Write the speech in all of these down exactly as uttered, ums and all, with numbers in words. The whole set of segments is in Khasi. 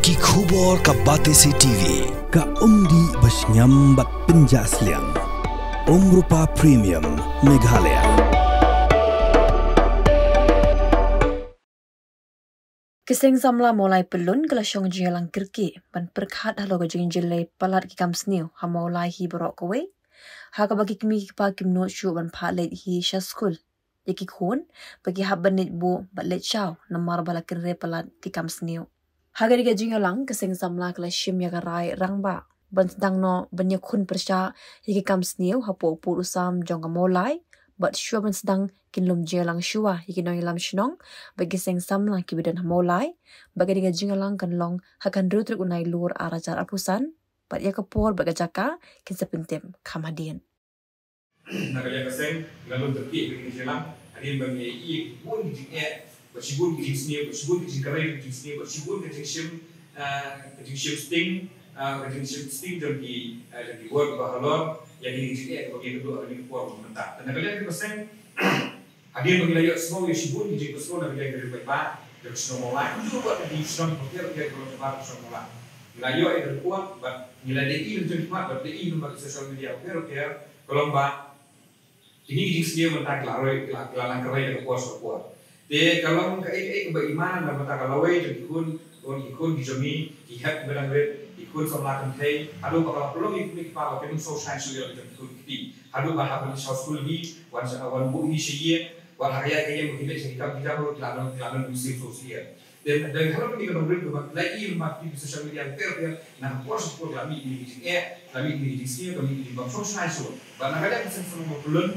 Ki khubor ka Batesi T V. Ka umdih ba shngiam bad pynjah sliang. Umrupa Premium Meghalaya. Ki seng samla Mawlai Pyllun ki la shong jingïalang kyrkieh ban pyrkhat halor ka jingjyllei palat ki kam sniew ha Mawlai hi baroh kawei, ha kaba ki kmie ki kpa kim nud shuh ban phah leit hi sha skul ïa ki khun ba ki hap ban leit buh bad leit shaw namar ba la kynrei palat ki kam sniew. Ha kane ka jingïalang ka seng samla ka la shim ïa ka rai rangbah ban sdang noh ban ïakhun pyrshah ïa ki kam sniew hapoh pud u sam jong ka Mawlai, bad shuwa ban sdang kin lum jingïalang shuwa ïa ki nongïalam shnong bad ki seng samla kiba don ha Mawlai. Bad kane ka jingïalang kan long ha ka hynriew tarik u Nailur ar hajar arphew san, bad ïa ka por bad ka jaka kin sa pyntip kham hadien. Na ka liang ka seng, ngi la lum kyrkieh ïa kane ka jingïalang hadien ba ngi ïohi ïa ki bun ki jingeh, bad shibun ki jingsniew, bad shibun ki jingkyrhai ki jingsniew, bad shibun ki jingshim, ah, ki jingshim sting, ah, ki jingshim sting jong ki, ah, jong ki ward ba halor ïa kine ki jingeh ba ngi ïohi ha kane ka por ba mynta. Te na ka liang ka seng, hadien ba ngi la ïohsngew ïa shibun ki jingpynsngew na ka liang ka ri paidbah jong ka shnong Mawlai, kumjuh ruh ka jingsngew ka pher ka pher ka long shabar ka shnong Mawlai. Ngi la ïoh ïa ka report bad ngi la dei ïa ka jingmut bad dei ïa ka ba ka social media ka pher ka pher ka long ba kine ki jingsniew mynta ki la roi, ki la, ki la nang kyrhai da ka por sha ka por. Te ka long kaei kaei kaba iman na ka bynta ka lawei jong ki khun, jong ki khun ki jong ngi, ki hep kiba dang rit, ki khun samla kynthei, haduh ba ka la pynlong ïa ki kmie ki kpa ba kin ym sngew shai shuh ïa la ka jong ki khun ki kti. Haduh ba hap ban shaw skul hi, wan sha, wan buh hi sha ïing, wan ha ka ïaid ka ïeng ba kin leit sha ki kam ki jam ruh ki la don, ki la don kum siew siew sha ïing. Te dei halor kane ka nongrim kaba la ïohi lyngba ki social media ka pher ka pher, na ka por sha ka por la mih kine ki jingeh, la mih kine ki jingsniew, la mih kine ki jingbym sngew shai shuh. Bad na ka liang ka seng samla Mawlai Pyllun,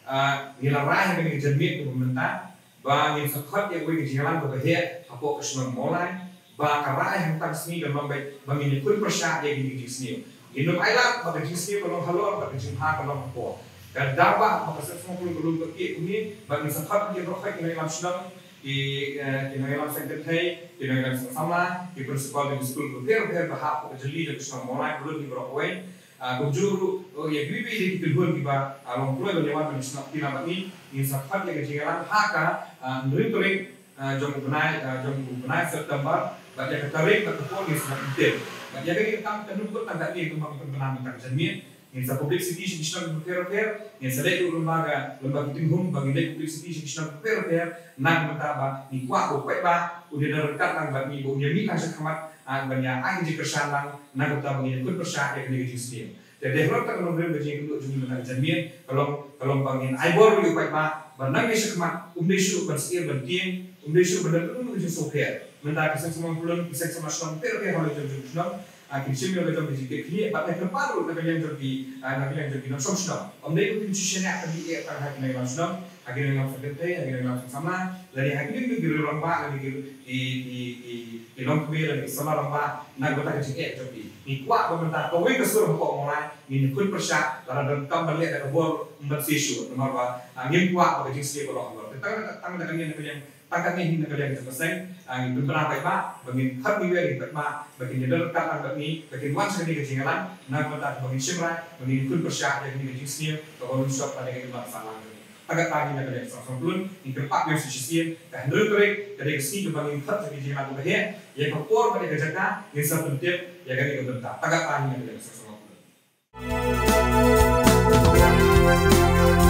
ah, ngi la rai ha kane ka janmiet kaba mynta ba ngin sa khot ïa kawei ka jingïalang kaba heh hapoh ka shnong Mawlai, ba ka rai hangta ka sngi kan long ba, ba ngin ïakhun pyrshah ïa kine ki jingsniew. Ngin ym ailad ba ka jingsniew ka long halor bad ka jingbha ka long hapoh. Ka daw ba, ba ka seng samla Mawlai Pyllun ka lum kyrkieh kumne, ba ngin sa khot ïa baroh ki nongïalam shnong, ki, eh, ki nongïalam seng kynthei, ki nongïalam seng samla, ki principal jong ki skul bapher bapher ba hap hapoh ka jylli jong ka shnong Mawlai Pyllun hi baroh kawei. Ah, kumjuh ruh, oh, ïa kiwei kiwei de ki kynhun kiba, ah, long kloi ban ïa wan ban ïasnoh kti lang bad ngi, ngin sa khot ïa ka jingïalang ha ka, ah, hynriew tarik, ah, jong u bnai, ah, jong u bnai September, bad ïa ka tarik bad ka por ngin sa pyntip. Bad ïa kane ka kam ka nukut tang katne kumba ngi pynbna mynta ka janmiet, ngin sa publicity sha ki shnong bapher bapher, ngin sa leit ruh lyngba ka, lyngba ki tynghung ba ngin leit publicity sha ki shnong bapher bapher, na ka bynta ba ngi kwah ba u paidbah un ïadon ryngkat lang bad ngi, ba un ïamih lang shakhmat, ah, ban ïa ai ka jingkyrshan lang, na ka bynta ba ngin ïakhun pyrshah ïa kane ka jingsniew. Te dei halor kata ka nongrim ka jingïakynduh jong ngi mynta ka janmiet, ka long, ka long ba ngin ai bor ïa u paidbah ba nang ïa shakhmat um dei shuh ban syier ban tieng, um dei shuh ban don kano kano ka jingsngewpher. Mynta ka seng samla Mawlai Pyllun, ka seng samla shnong bapher bapher halor jong jong shnong, ah, kin shim ïa la ka jong ka jingkitkhlieh, bad ngi kyrpad ruh na ka liang jong ki, ah, na ka liang jong ki nongshong shnong. Ym dei ba kin shu shaniah kyrkieh tang ha ki nongïalam shnong, ha ki nongïalam seng kynthei, ha ki nongïalam seng samla, lane ha kino kino ki rangbah, lane ki, ki, ki, ki, ki longkmie, lane ki samla rangbah, na ka bynta ka jingeh jong ki. Ngi kwah ba mynta kawei ka sur hapoh Mawlai ngin ïakhun pyrshah, lada don kam ban leh da ka bor ym ban siew shuh, namar ba, ah, ngim kwah ba ka jingsniew ka long halor. Te tang, tang da kane na ka liang, tang katne hi na ka liang jong ka seng, ah, ngi pynbna paidbah ba ngin khot ngi wer ïa ki paidbah ba kin ïadon ryngkat lang bad ngi, ba kin wan sha kane ka jingïalang, na ka bynta ba ngin shim rai ba ngin ïakhun pyrshah ïa kane ka jingsniew kaba ym shong lane ka imlang sahlang jong ngi. Tang kata hi na ka liang ka seng samla Mawlai Pyllun, ngi kyrpad biang sa shisien, ka hynriew tarik ka dei ka sngi kaba ngin khot ïa ka jingïalang kaba heh, ïa ka por bad ïa ka jaka ngin sa pyntip ïa kane ka bynta. Tang kata hi na ka liang ka seng samla Mawlai Pyllun.